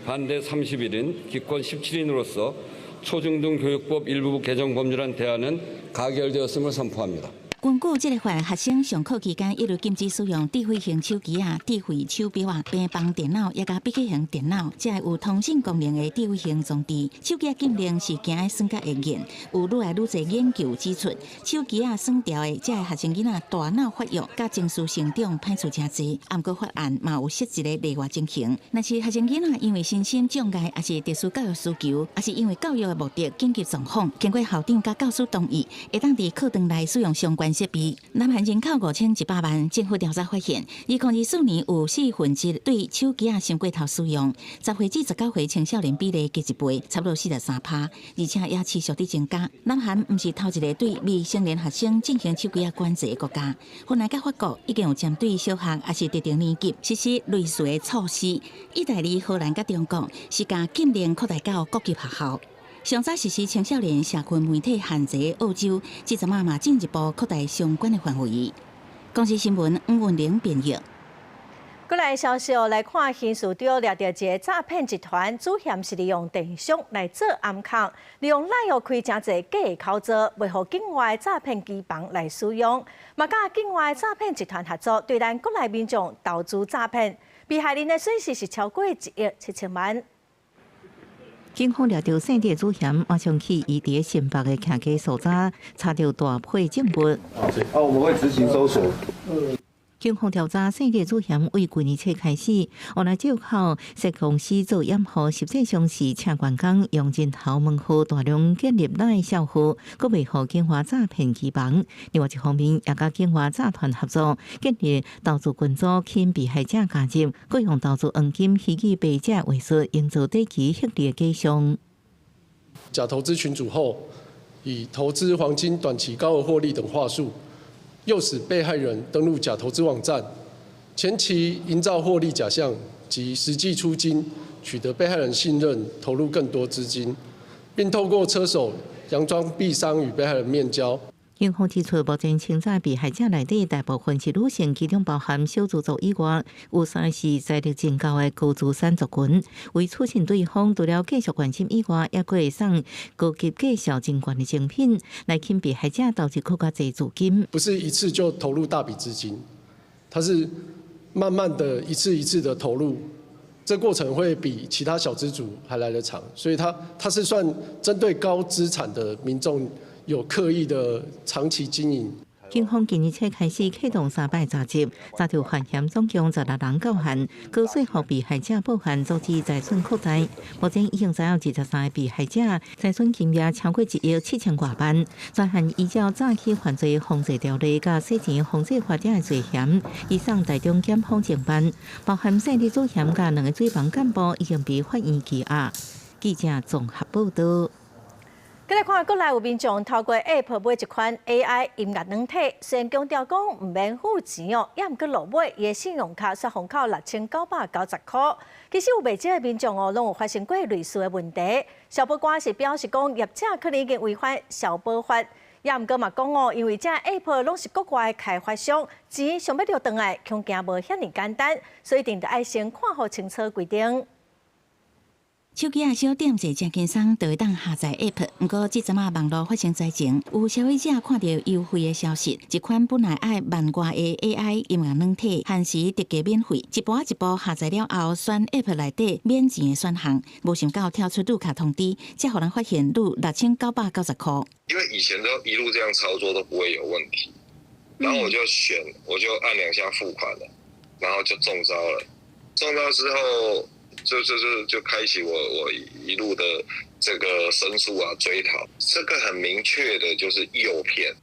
반대 31인 기권 17인으로서 초중등교육법 일부 개정 법률안 대안은 가결되었음을 선포합니다. 根據這个法，學生上課期間一律禁止使用智慧型手機仔、智慧手錶仔、平板電腦，抑佮筆記型電腦，這个有通訊功能的智慧型裝置。手機禁令是驚愛耍甲會癮，有愈來愈濟研究指出，手機仔耍著的這个學生囡仔大腦發育佮情緒成長歹處誠濟。毋過法案嘛有設一个例外情形，若是學生囡仔因為身心障礙，抑是特殊教育需求，抑是因為教育的目的緊急狀況，經過校長佮教師同意，會當佇課堂內使用相關設備。南韓人口5100萬，政府調查發現，2024年有1/4對手機仔傷過頭使用，10歲至19歲青少年比例加一倍，差不多43趴，而且也持續佇增加。南韓毋是頭一个對未成年學生進行手機仔管制的國家，芬蘭佮法國已經有針對小學抑是特定年級實施類似的措施。意大利、荷蘭佮中國是共禁令擴大到各級學校。上早實施青少年社群媒體限制的澳洲，這陣仔嘛進一步擴大相關的範圍。公視新聞吳文玲編譯。過來消息哦，來看刑事長掠著一个詐騙集團，主嫌是利用電商來做暗空，利用 LINE 開誠濟假的口座，賣予境外詐騙機房來使用，嘛佮境外詐騙集團合作，對咱國內民眾投資詐騙，被害人的損失是超過1億7千萬。警方掠著姓李主嫌，馬上去伊佇新北的徛家所在，查著大批證物。啊，我們會執行搜索。警方調查，姓李主嫌為舊年初開始，予來借口設公司做掩護，實際上是請員工用人頭門號大量建立 LINE 帳號，閣賣予境外詐騙機房。另外一方面，也佮境外詐團合作，建立投資群組，吸引被害者加入，閣用投資黃金、虛擬幣這話術，營造短期獲利的假象。假投資群組後，以投資黃金短期高額獲利等話術，誘使被害人登錄假投資網站，前期營造獲利假象及實際出金，取得被害人信任，投入更多資金，並透過車手佯裝幣商與被害人面交。警方指出，目前清查被害者內底大部分是女性，其中包含少數族以外，有三个是財力真高的高資產族群。為取信對方，除了繼續關心以外，也閣會送高級價數真懸的精品來吸引被害者投入閣較濟資金。不是一次就投入大筆資金，它是慢慢的一次一次的投入，這過程會比其他小資族還來得長，所以它是算針對高資產的民眾。有刻意的長期經營。警方今年初開始啟動三擺查緝，查著犯嫌總共16人到案，高說服被害者報案，阻止財損擴大。目前已經知有23个被害者，財損金額超過1億7千外萬。專案依照早期犯罪防治條例佮洗錢防治法的罪嫌，移送台中檢方偵辦，包含姓李主嫌佮兩个水房幹部已經被法院羈押。記者綜合報道。閣來看國內有民眾透過 App 買一款 AI 音樂軟體，雖然強調講毋免付錢哦，也毋過落尾伊的信用卡煞予扣6990塊。其實有袂少的民眾哦，攏有發生過類似的問題。消保官是表示講，業者可能已經違反消保法，也毋過嘛講哦，因為這 App 攏是國外開發商，錢想欲掠轉來，恐驚無遐爾簡單，所以一定著愛先看予清楚規定。手機仔小點者誠輕鬆，就會當下載 App。毋過，這陣仔網路發生災情，有消費者看著優惠的消息，一款本來愛萬外的 AI 音樂軟體，限時特價免費，一步一步下載了後，選 App 內底免錢的選項，無想到跳出預卡通知，才予人發現預6990塊。因為以前都一路這樣操作都不會有問題，然後我就選，我就按兩下付款了，然後就中招了。中招之後，就開啟我一路的這個申訴啊追討，這個很明確的就是誘騙。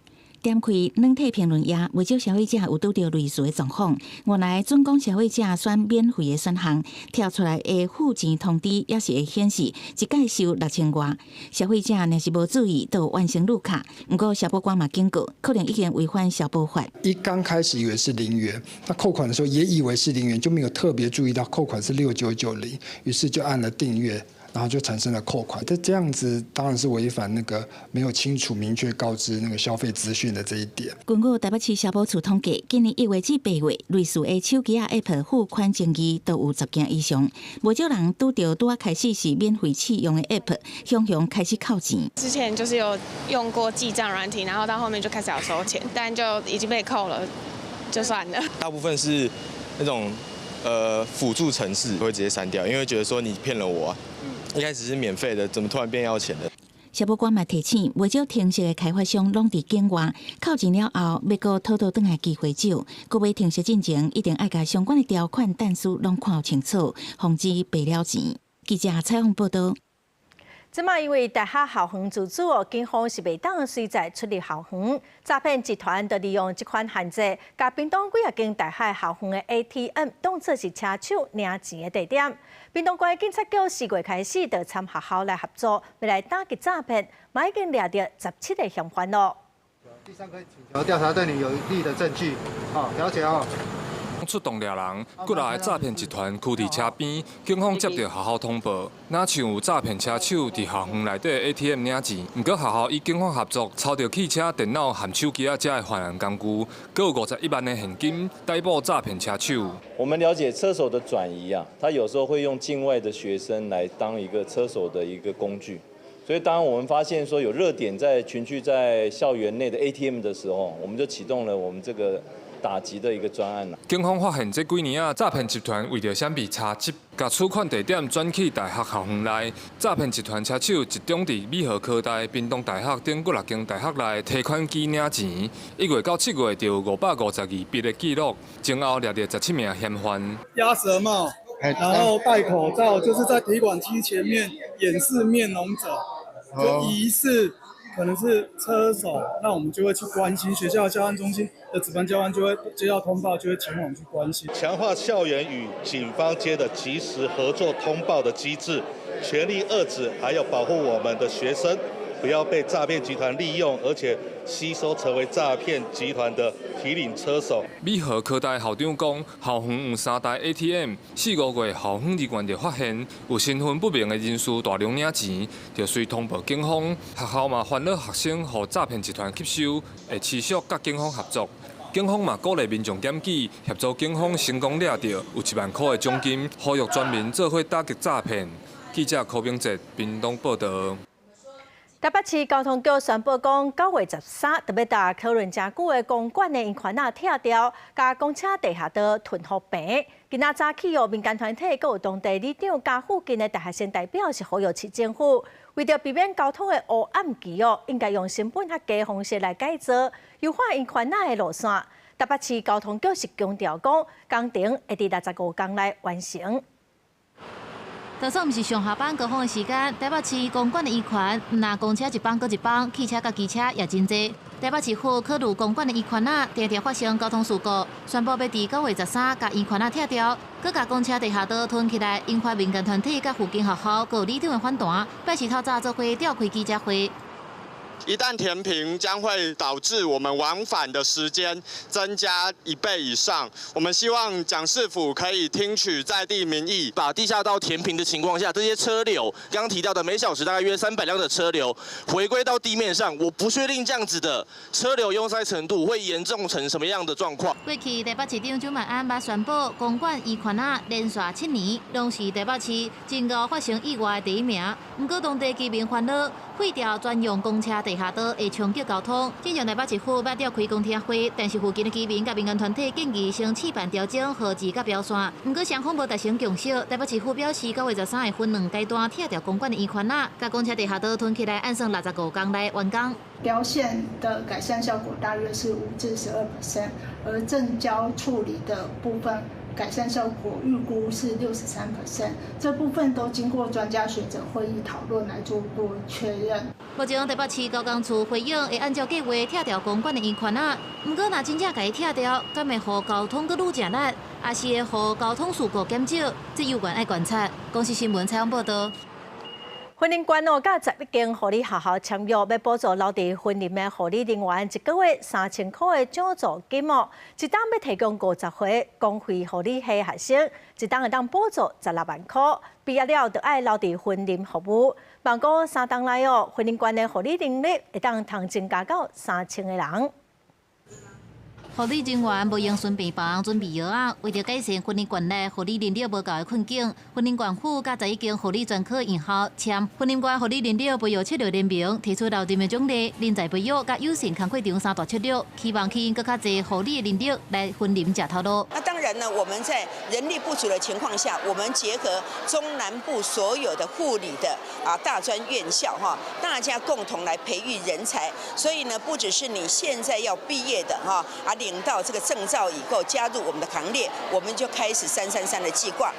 點開軟體評論頁，袂少消費者有拄著類似的狀況。原來準講消費者選免費的選項，跳出來的付錢通知也是會顯示一蓋收6000外。消費者若是無注意，就完成入卡。毋過消保官嘛警告，可能已經違反消保法。一剛開始以為是0元，那扣款的時候也以為是零元，就沒有特別注意到扣款是6990，於是就按了訂閱。然後就產生了扣款，這這樣子當然是違反那個沒有清楚明確告知那個消費資訊的這一點。根據台北市消保處統計，今年1月至8月，類似的手機仔 App 付款爭議都有10件以上，無少人拄著拄仔開始是免費試用的 App，雄雄開始扣錢。之前就是有用過記帳軟體，然後到後面就開始要收錢，但就已經被扣了，就算了。大部分是那種輔助程式會直接刪掉，因為覺得說你騙了我。一開始是免費的，怎麼突然變要錢的？消保官嘛提醒，袂少程式的開發商攏佇境外，扣錢了後，欲閣討倒轉來機會少。閣買程式進前，一定愛共相關的條款但書攏看清楚，防止賠了錢。記者採訪報導。這馬因為大學校園自主哦，警方是袂當隨在出入校園，詐騙集團就利用這款限制，共屏東幾仔間大學校園的 ATM 當作是車手領錢的地點。屏東縣警察局4月開始就參學校來合作，欲來打擊詐騙，嘛已經掠著17個嫌犯咯。第三個請求調查對你有利的證據，好，了解哦。出動掠人，幾若个詐騙集團囥佇車邊，警方接到學校通報，若像有詐騙車手佇校園內底 ATM 領錢，毋過學校與警方合作，抄著汽車、電腦和手機仔遮的犯案工具，閣有51萬的現金，逮捕詐騙車手。我們了解車手的轉移啊，他有時候會用境外的學生來當一個車手的一個工具，所以當我們發現說有熱點在群聚在校園內的 ATM 的時候，我們就啟動了我們這個打擊的一個專案。警方發現這幾年啊，詐騙集團為著閃避查緝，共取款地點轉去大學校園內。詐騙集團車手集中佇美和科大、屏東大學等幾若間大學內提款機領錢。1月到7月就有552筆的記錄，前後掠著17名嫌犯。鴨舌帽，然後戴口罩，就是在提款機前面掩飾面容者，就疑似可能是車手，那我們就會去關心學校教案中心的值班教官就會接到通報，就會前往去關心。強化校園與警方間的及時合作通報的機制，全力遏止，還有保護我們的學生，不要被詐騙集團利用，而且吸收成為詐騙集團的提領車手。美和科大校長講，校園有三台 ATM，4、5月校方人員就發現有身份不明的人士大量領錢，就隨通報警方。學校嘛煩惱學生予詐騙集團吸收，會持續佮警方合作。警方嘛鼓勵民眾檢舉，協助警方成功掠著有1萬箍的獎金，呼籲全民做伙打擊詐騙。記者柯明哲屏東報導。台北市交通局宣布講，9月13特別搭討論誠久的公館的圓環仔拆掉，共公車地下道吞予平。今仔早起哦，民間團體閣有當地里長佮附近的大學生代表是呼籲市政府，為著避免交通的烏暗期哦，應該用成本較低的方式來改造，優化圓環仔的路線。台北市交通局是強調講，工程會佇65工內完成。就算毋是上下班高峰的時間，台北市公館的圓環，毋但公車一班閣一班，汽車佮機車也真濟。台北市府考慮公館的圓環仔，定定發生交通事故，宣布欲佇9月13共圓環仔拆掉，閣共公車地下道吞起來，引發民間團體佮附近學校閣有里長的反彈，拜四透早做伙召開記者會。一旦填平，將會導致我們往返的時間增加1倍以上。我們希望蔣市府可以聽取在地民意，把地下道填平的情況下，這些車流剛剛提到的每小時大概約300輛的車流回歸到地面上，我不確定這樣子的車流擁塞程度會嚴重成什麼樣的狀況。過去台北市長蔣萬安捌宣布，公館圓環仔連續7年攏是台北市真𠢕發生意外的第一名。毋過當地居民煩惱，廢掉專用公車地下道會衝擊交通。之前台北市府欲召開公聽會，但是附近的居民佮民間團體建議先試辦調整號誌佮標線。毋過雙方無達成共識。台北市府表示，9月13會分兩階段拆掉公館的圓環仔，共公車地下道吞起來，按算65工內完工。標線的改善效果大約是5至12%，而正交處理的部分改善效果預估是63%，這部分都經過專家學者會議討論來做過確認。目前台北市交工處回應會按照計劃拆掉公館的圓環仔，毋過若真正共伊拆掉，敢會予交通閣愈食力，抑是會予交通事故減少？這猶原愛觀察。公視新聞採訪報導。雲林縣哦，佮11間護理學校簽約，欲補助留佇雲林的護理人員一個月3000箍的獎助金哦。一冬欲提供50回公費護理系學生，一冬會當補助16萬箍。畢業了就愛留佇雲林服務。望講3冬內哦，雲林縣的護理能力會當通增加到3000個人。護理人員無閒巡病房準備藥仔，為著改善雲林縣內護理人力無夠的困境，雲林縣府佮11間護理專科院校簽雲林縣護理人力培育策略聯盟，提出留任的獎勵、人才培育佮友善工課場三大策略，希望吸引閣較濟護理的人力來雲林食頭路。那當然呢，我們在人力不足的情況下，我們結合中南部所有的護理的大專院校哈，大家共同來培育人才。所以呢，不只是你現在要畢業的哈領到這個證照以後加入我們的行列，我們就開始333的計劃。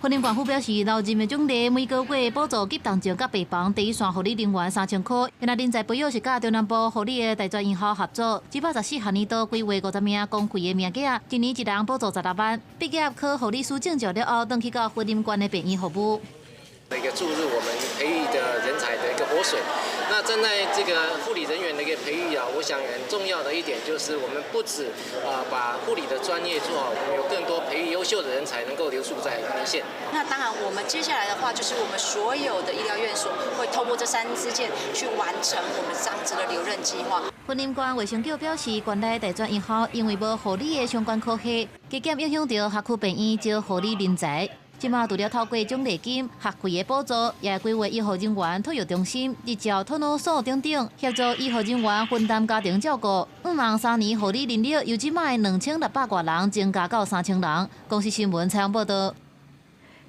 雲林縣府表示，留任的獎勵每個月補助急重症佮病房第一線護理人員3000箍。若人才培育是佮中南部護理的大專院校合作，114學年度規劃50名公費的名額，一年一人補助16萬。畢業考護理師證照了後，轉去到雲林縣的病院服務。一個注入我們培育的人才的一個活水。那站在這個護理人員的一個培育啊，我想很重要的一點就是，我們不止把護理的專業做好，我們有更多培育優秀的人才能夠留駐在雲林縣。那當然，我們接下來的話，就是我們所有的醫療院所會透過這三支箭去完成我們這樣子的留任計劃。雲林縣衛生局表示，縣內大專院校因為無護理的相關科系，加減影響著學區病院招護理人才。這馬除了透過獎勵金、學費的補助，也規劃醫護人員托育中心、日照托老所等等，協助醫護人員分擔家庭照顧。向望3年護理人力由這馬的2600外人增加到3000人。公視新聞採訪報導。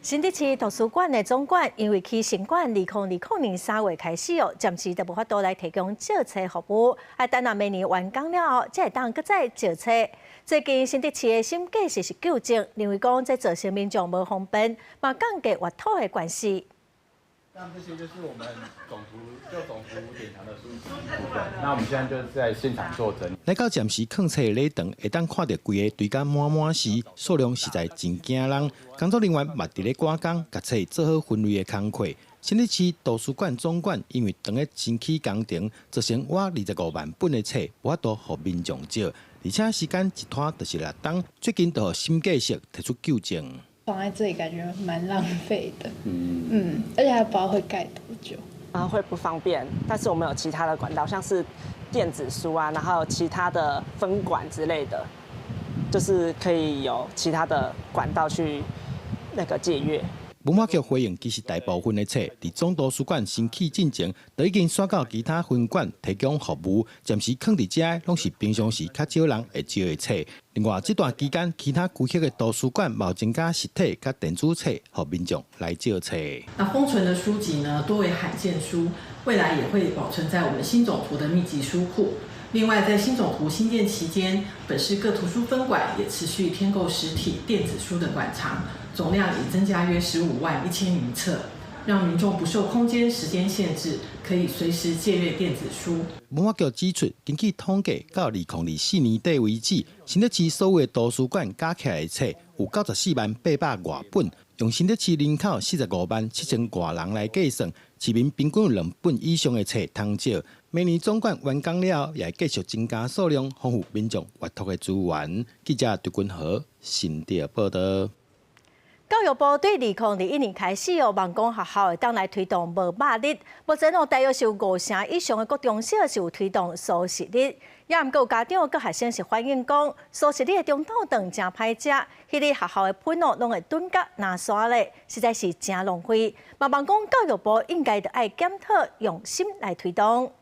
新竹市圖書館的總館因為起新館2020年3月開始哦，暫時都無法度來提供借冊服務，啊，等若明年完工了後，才會當閣再借冊。最近新竹市的審計師是糾正，認為講這造成民眾無方便，嘛降低閱讀的關係。像這些就是我們總圖舊總圖典藏的書籍部分，那我們現在就是在現場做整理。來到暫時囥冊的禮堂，會當看著規个堆甲滿滿是，數量實在真驚人。工作人員嘛佇咧趕工，共冊做好分類的工課。新竹市圖書館總館因為當咧新起工程，造成倚25萬本的冊無法度予民眾借，而且時間一拖就是6冬。最近就予審計署提出糾正。放在這裡感覺蠻浪費的，而且還不知道會蓋多久。啊，會不方便，但是我們有其他的管道，像是電子書啊，然後其他的分館之類的，就是可以有其他的管道去那個借閱。文化局回應，其實大部分的冊佇總圖書館新起進前，就已經徙到其他分館提供服務，暫時囥佇遮攏是平常時較少人會借的冊。另外，這段期間，其他區域的圖書館嘛有增加實體佮電子冊，予民眾來借冊。那封存的書籍呢，多為罕見書，未來也會保存在我們新總圖的秘籍書庫。另外，在新總圖興建期間，本市各圖書分館也持續添購實體電子書的館藏，總量已增加約151,000餘冊，讓民眾不受空間、時間限制，可以隨時借閱電子書。文化局指出，根據統計，到2024年底為止，新竹市所有的圖書館加起來的冊有94萬800外本，用新竹市人口45萬7千外人來計算，市民平均有兩本以上的冊通借。明年總館完工了後，也會繼續增加數量，豐富民眾閱讀的資源。記者張君和新竹報導。教育部對2021年開始哦，望講學校會當來推動無肉日。目前哦，大約是有五成以上的國中小是有推動蔬食日。也毋過有家長佮學生是反映講，蔬食日的中晝頓誠歹食，彼日學校的飯哦攏會頓甲若沙咧，實在是誠浪費。嘛望講教育部應該著愛檢討，用心來推動。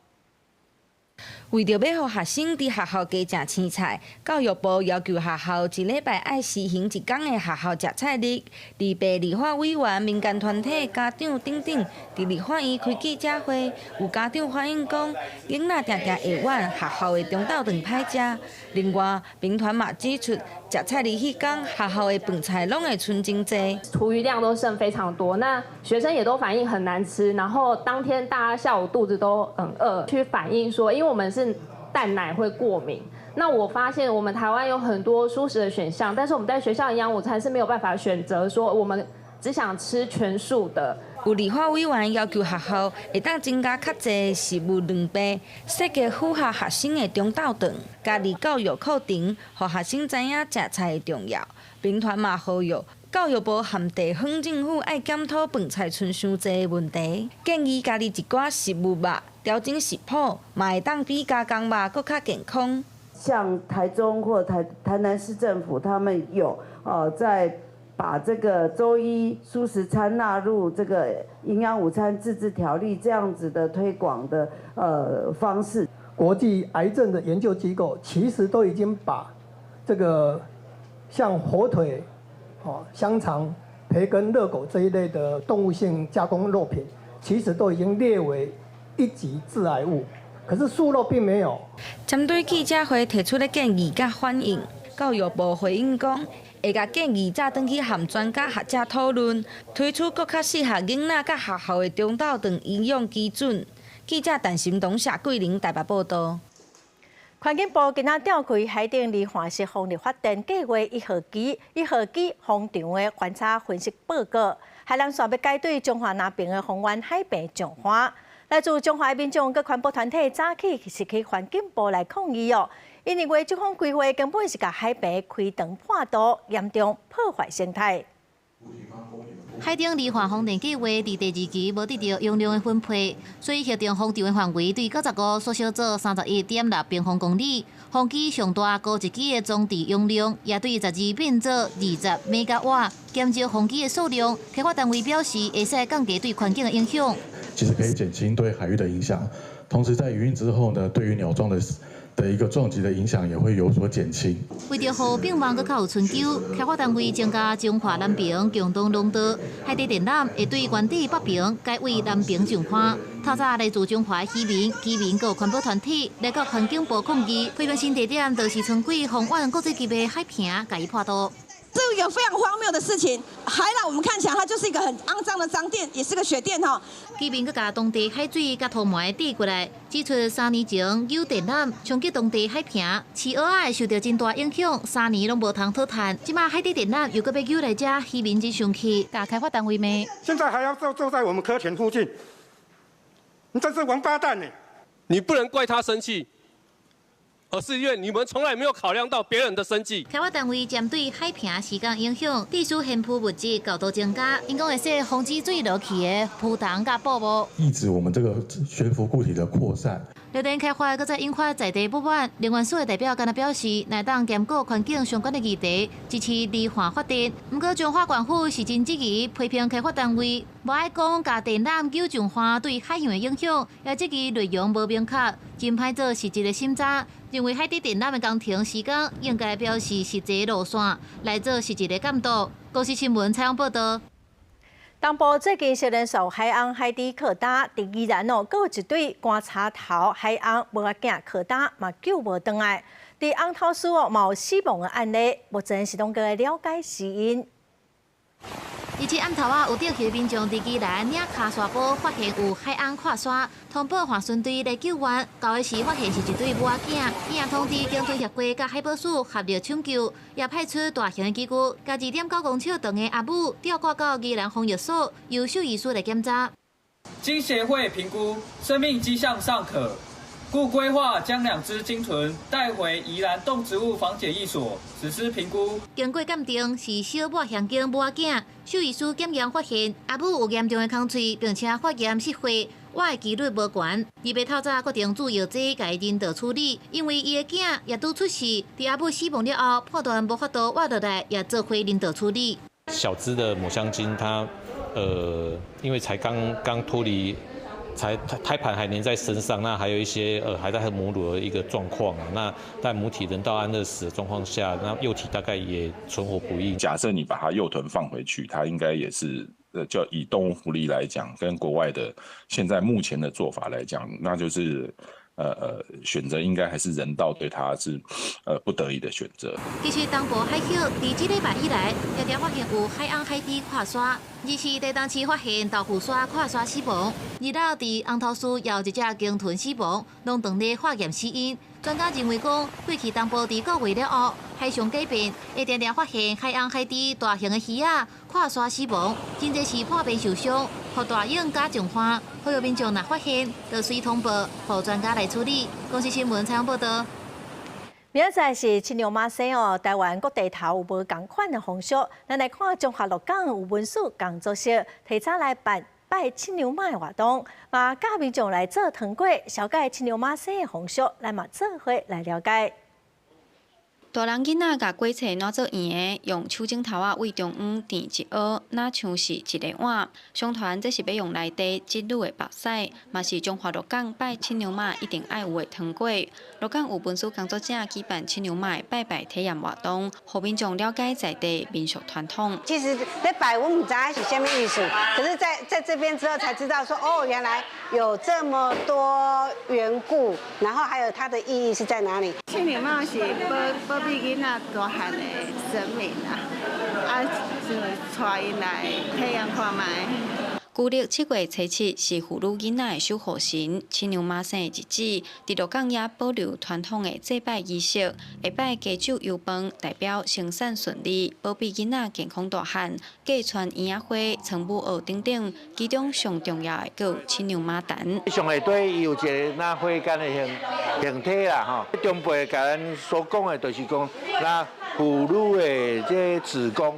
為著欲予學生佇學校加食青菜，教育部要求學校一禮拜愛實行一工的學校食菜日。2八立法委員、民間團體、家長等等，佇立法院開記者會，有家長反映講，囡仔定定會怨學校的中晝頓歹食。另外，民團嘛指出，食菜日彼工，學校的飯菜攏會賰真濟，廚餘量都剩非常多。那學生也都反映很難吃，然後當天大家下午肚子都很餓，去反映說，因為我們是蛋奶會過敏。那我發現我們台灣有很多蔬食的選項，但是我們在學校營養午餐是沒有辦法選擇，說我們只想吃全素的。有立法委員要求學校會當增加較濟食物量備，設計符合學生的中晝頓，加入教育課程，予學生知影食菜的重要。民團嘛呼籲教育部和地方政府愛檢討飯菜賰傷濟的問題，建議加入一寡食物肉，調整食譜，嘛會當比加工肉閣較健康。像台中或台南市政府，他們有在把這個週一蔬食餐納入這個營養午餐自治條例這樣子的推廣的方式。國際癌症的研究機構其實都已經把這個像火腿、香腸、培根、熱狗這一類的動物性加工肉品，其實都已經列為一級致癌物。可是素肉並沒有。針對記者會提出的建議佮反應，教育部回應講，會共建議載轉去和專家學者討論，推出閣較適合囡仔佮學校的中晝頓營養基準。記者陳心東、謝桂玲台北報導。環境部今仔調開海頂離岸式風力發電計劃1號機、1號機風場的觀察分析報告，海岸線欲改對彰化南爿的豐原海平上岸。來自彰化的民眾佮環保團體早起是去環境部來抗議哦，𪜶認為這項規劃根本是共海平開腸破肚，嚴重破壞生態。海頂離岸風電計劃佇第二期無得著容量的分配，所以核定風場的範圍對95縮小做31.6平方公里，風機上大高一機的裝置容量也對12變做20兆瓦，減少風機的數量。開發單位表示，會使降低對環境的影響。其實可以減輕對海域的影響，同時在營運之後呢，對於鳥撞的一個撞擊的影響也會有所減輕。為著予變望閣較有春秋，開發單位增加彰化南爿共同廊道，海底電纜會對原地北爿改為南爿上岸。透早來自彰化漁民、居民佮環保團體來到環境部抗議，批評新地點就是春季豐原國際級的海坪，共伊破肚。這個非常荒謬的事情，海纜我們看起來它就是一個很骯髒的髒店，也是個血店哈。居民閣共當地海水佮塗糜遞過來，指出3年前有電纜衝擊當地海坪，飼蚵仔會受著真大影響，3年攏無通討趁。這馬海底電纜又閣欲搝來遮，漁民真生氣，共開發單位罵。現在還要坐在我們科田附近，你真是王八蛋呢！你不能怪他生氣。而是因為你們從來沒有考量到別人的生計。開發單位針對海坪時間影響，必須懸浮物質高度增加，𪜶講會使防止水落去的浮筒佮泡沫，抑制我們這個懸浮固體的擴散。綠電開發閣再引發在地不滿，能源署的代表敢若表示，若當兼顧環境相關的議題，支持離岸發電。毋過彰化縣府是真質疑，批評開發單位無愛講共電纜搝上岸對海洋的影響，也質疑內容無明確，真歹做實質的審查。認為海底電纜的工程施工應該標示實際路線來做實質的監督。公視新聞採訪報導。東部最近是連續海鰪海底擴大，佇宜蘭哦，閣有一對觀察頭海鰪母仔囝擴大嘛救無轉來。佇紅頭嶼哦，嘛有死亡的案例，目前是攏閣咧了解死因。而且暗頭仔有釣魚民眾佇宜蘭嶺跤沙埔發現有海鰪跨沙，通報岸巡隊來救援。到的時發現是一對母仔囝，𪜶也通知警隊協會佮海保署合力搶救，也派出大型的機具，共2.9公尺長的阿母吊掛到宜蘭防疫所，由獸醫師來檢查。經協會評估，生命跡象尚可，故規劃將兩隻鯨豚帶回宜蘭動植物防檢疫所實施評估。經過鑑定，是小抹香鯨母仔囝。獸醫師檢驗發現，阿母有嚴重的空喙，並且發炎失血，活的幾率無懸。2日透早決定注藥劑共伊人道處理，因為伊的囝也拄出世，佇阿母死亡了後，判斷無法度活落來，也做伙人道處理。小隻的抹香鯨，它因為才剛剛脫離。才胎盤還黏在身上，那還有一些還在喝母乳的一個狀況，那在母體人道安樂死的狀況下，那幼體大概也存活不易。假設你把它幼豚放回去，它應該也是就以動物福利來講，跟國外的現在目前的做法來講，那就是選擇應該還是人道對他是不得已的選擇。其實東部海域佇這禮拜以來，常常發現有海翁海豬跨沙，而是台東市發現豆腐鯊跨沙死亡，二樓佇紅頭嶼也有一隻鯨豚死亡，攏當咧化驗死因。專家認為講，過去東部佇個月了後，海象改變，會常常發現海翁海豬大型的魚仔跨沙死亡，真濟是破病受傷，予大湧加重犯。呼籲民眾若發現，就隨通報，予專家來處理。公視新聞採訪報導。明仔載是七娘媽生哦，台灣各地頭有無仝款的風俗。咱來看彰化鹿港有文書工作室提早來辦拜七娘媽的活動，嘛教民眾來做糖粿，紹介七娘媽生的風俗，咱嘛做伙來了解。大人囡仔共粿切撋做圓的，用手指頭仔位中央墊一凹，若像是一个碗。相傳這是欲用來滴織女的目屎，嘛是彰化鹿港拜七娘媽一定愛有的糖粿。鹿港有文書工作者舉辦七娘媽的拜拜體驗活動，予民眾了解在地民俗傳統。其實咧拜我毋知影是啥物意思，可是在這邊之後才知道說，哦，原來有這麼多緣故，然後還有它的意義是在哪裡。七娘媽是保庇囡仔大漢的神明啊，啊，就帶𪜶來體驗看覓。舊曆7月初7是婦女囡仔的守護神七娘媽生的日子，佇鹿港也保留傳統的祭拜儀式，會擺雞酒油飯，代表生產順利，保庇囡仔健康大漢。嫁穿嬰仔花、藏母蚵等等，其中上重要的閣有七娘媽壇。上下底伊有一个若花間的形體啦，吼。長輩共咱所講的，就是講那婦女的這子宮，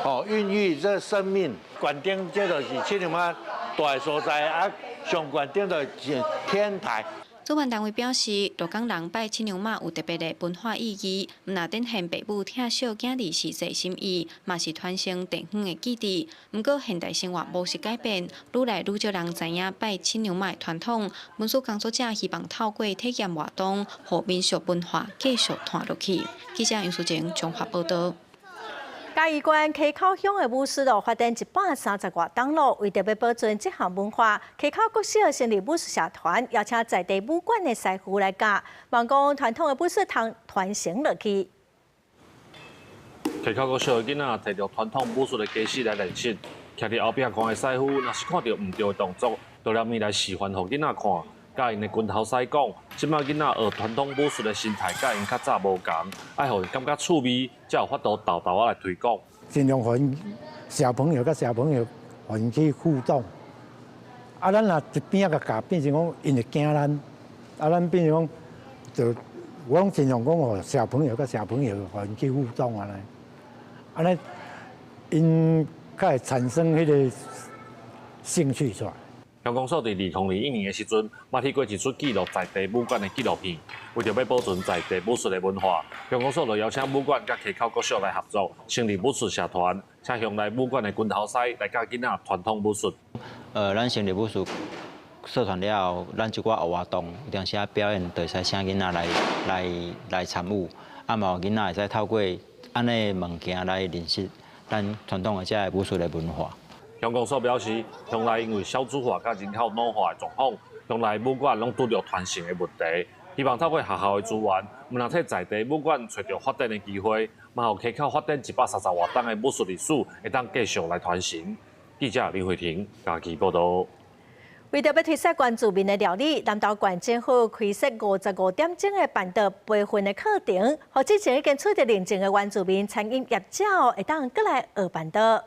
吼，孕育這生命。懸頂這就是七娘媽大的所在，啊，上懸頂就是天台。主辦單位表示，鹿港人拜七娘媽有特別的文化意義，毋但展現爸母疼惜囝兒實際心意，嘛是傳承地方的記憶。毋過現代生活模式改變，愈來愈少人知影拜七娘媽的傳統。文書工作者希望透過體驗活動，予民俗文化繼續傳落去。記者楊淑靜綜合報導。嘉義縣溪口鄉的舞獅咯，發展130外冬咯，為著欲保存這項文化，溪口國小成立舞獅社團，邀請在地武館的師傅來教，望講傳統的舞獅通傳承落去。溪口國小的囡仔提著傳統武術的家私來練習，徛佇後壁看的師傅，若是看著毋對的動作，就連面來示範予囡仔看。佮𪜶的拳頭師講，這擺囡仔學傳統武術的心態，佮𪜶較早無仝，愛予𪜶感覺趣味，才有法度沓沓仔來推廣。盡量予小朋友佮小朋友，予𪜶去互動。啊，咱若一邊仔共教，變成講𪜶會驚咱，啊，咱變成講就我攏盡量講予小朋友佮小朋友，予𪜶去互動按呢，按呢𪜶較會產生彼個興趣出來。鄉公所佇2021年的時陣，捌去過一齣記錄在地武館的紀錄片，為著欲保存在地武術的文化，鄉公所就邀請武館佮溪口國小來合作，成立武術社團，請鄉內武館的拳頭師來教囡仔傳統武術。咱成立武術社團了後，咱一寡活動，有當時仔表演，就會使請囡仔來參與，啊嘛，囡仔會使透過按呢物件來認識咱傳統的這个武術的文化。鄉公所表示，鄉內因為少子化佮人口老化的狀況，鄉內武館攏拄著傳承的問題。希望透過學校的資源，毋但替在地武館揣著發展的機會，嘛予溪口發展130外冬的武術歷史，會當繼續來傳承。記者林慧婷嘉義報導。為著欲推廣原住民的料理，南投縣政府開設55點鐘的辦桌培訓的課程，予之前已經取得認證的原住民餐飲業者會當閣來學辦桌。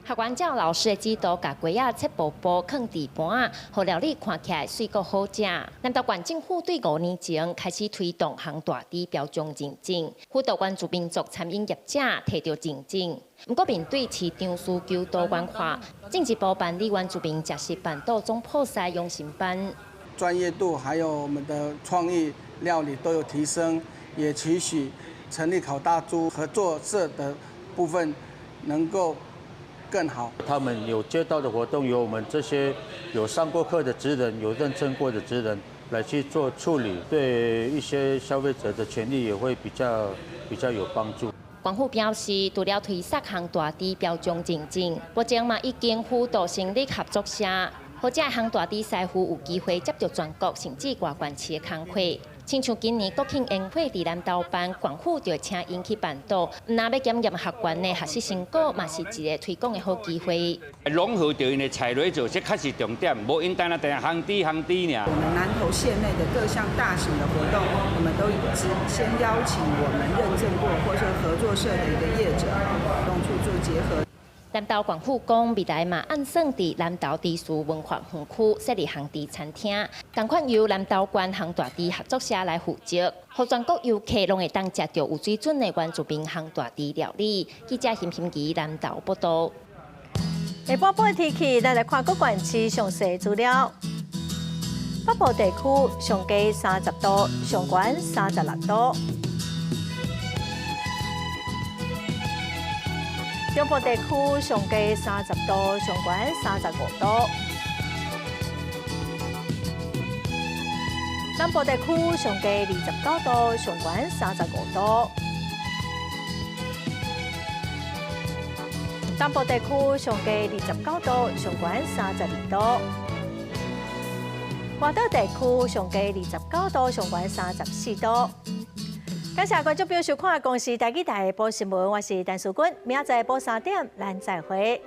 學員照老師的指導，共雞仔切薄薄，囥佇盤仔，予料理看起來媠閣好食。南投縣政府對5年前開始推動烘大豬標準認證，輔導原住民族餐飲業者提著認證。毋過面對市場需求多元化，進一步辦理原住民食食辦桌總鋪師養成班。專業度還有我們的創意料理都有提升，也期許成立烤大豬合作社的部分能夠更好。他們有接到的活動，由我們這些有上過課的職人、有認證過的職人來去做處理，對一些消費者的權利也會比較有幫助。縣府表示，除了推廣烘大豬標準認證，目前嘛已經輔導成立合作社，予遮烘大豬師傅有機會接著全國甚至外縣市的工課。親像今年國慶煙火佇南投辦，縣府就請𪜶去辦桌，毋但欲檢驗學員的學習成果，嘛是一个推廣的好機會。融合著𪜶的菜來做，這較是重點，無𪜶單單定烘豬烘豬爾。我們南投縣內的各項大型的活動，我們都只先邀請我們認證過或是合作社的一個業者，動處做結合。南投縣府講，未來嘛按算佇南投豬事文化園區設立烘豬餐廳，仝款由南投縣烘大豬合作社來負責，予全國遊客攏會當食著有水準的原住民烘大豬料理。記者邢欣怡南投報導。下晡半天氣，咱來看各縣市詳細資料。北部地區上低30度，上懸36度。中部地區上低30度，上懸35度；南部地區上低29度，上懸35度；東部地區上低29度，上懸32度；外島地區上低29度，上懸34度。感謝觀眾朋友收看《公視台語台》報新聞，我是陳淑君，明仔載晡3點，咱再會。